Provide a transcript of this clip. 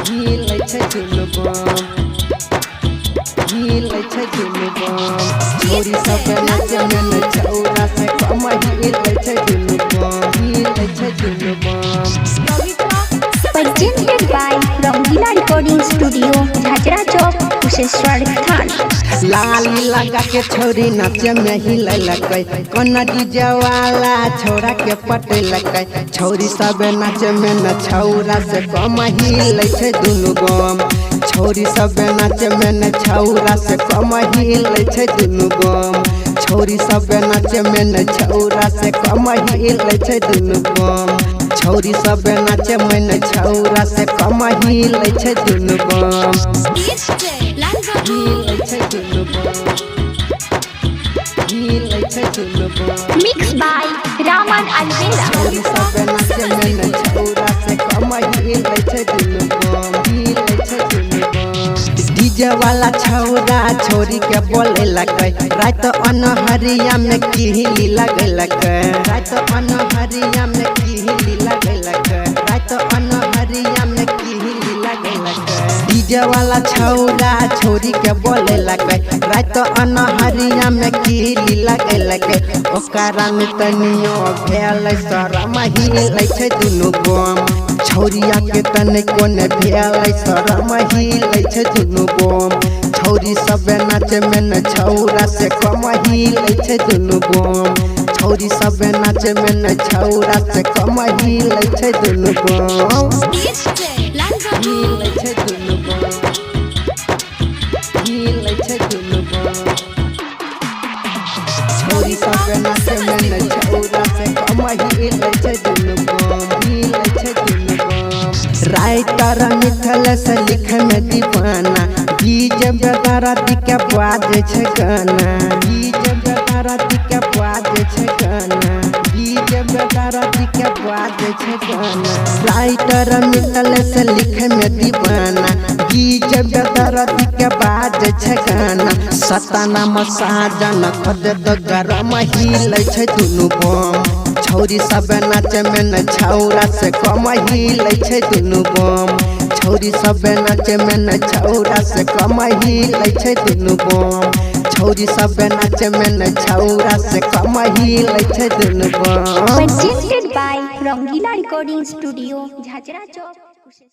हिलै छै दुनू बम, हिलै छै दुनू बम। छोरी सब नाचे में न छौरा से कम हिलै छै दुनू बम, हिलै छै दुनू बम। Presented by Rangila Recording Studio, Jhajra Chowk, Kusheshwar Than. लाली लगा के छोरी नाचे में हिललकै, कोना डीजे वाला छौरा के पटेलकै। छोरी सब नाचे में न छौरा से कम हिलै छै दुनू बम। छोरी सब नाचे में न छौरा से कम हिलै छै दुनू बम। छोरी सब नाचे में न छौरा से कम हिलै छै दुनू बम। छोरी सब नाचे में न छौरा से कम हिलै छै दुनू बम, हिलै छै दुनू बम, हिलै छै दुनू बम। Mixed by Raman Alvera. छोरी सब नाचे में न छौरा से कम हिलै छै दुनू बम, हिलै छै दुनू बम। डीजे वाला छौरा छोरी के बोले लगै, रात अनहरिया में किहली लगलकै। रात अनहरिया में किहली लगलकै, रात अनहरिया में किहली लगलकै। डीजे वाला छौरा छोरी के बोले लगै, रात अनहरिया में किहली लगलकै। ओकरा में तनियो भेल शरम, हिलै छै दुनू बम। छौरिया के तने कोने भेल शरम, हिलै छै दुनू बम। छौरी सब नाचे में न छौरा से कम हिलै छै दुनू बम। छौरी सब नाचे में न छौरा से कम हिलै छै दुनू बम, हिलै छै दुनू बम, हिलै छै दुनू बम। छोरी सब नाचे में न छौरा से कम हिलै छै दुनू बम, हिलै छै दुनू बम। राइटर मिथल से लिखे में दीवाना, डीजे बेदरदी के बाजे छै गाना। डीजे बेदरदी के बाजे छै गाना, डीजे बेदरदी के बाजे छै गाना। राइटर मिथल से लिखे में दीवाना, डीजे बेदरदी के बाजे छै गाना। सताना मसाजन खद तो गरम, हिलै छै दुनू बम। छौरी सब नाचे में न छौरा से कम हिलै छै दुनू बम। छौरी सब नाचे में न छौरा से कम हिलै छै दुनू बम। छौरी सब नाचे में न छौरा से कम हिलै छै दुनू बम। Presented by Rangila Recording Studio, Jhajra Chowk, Kusheshwar.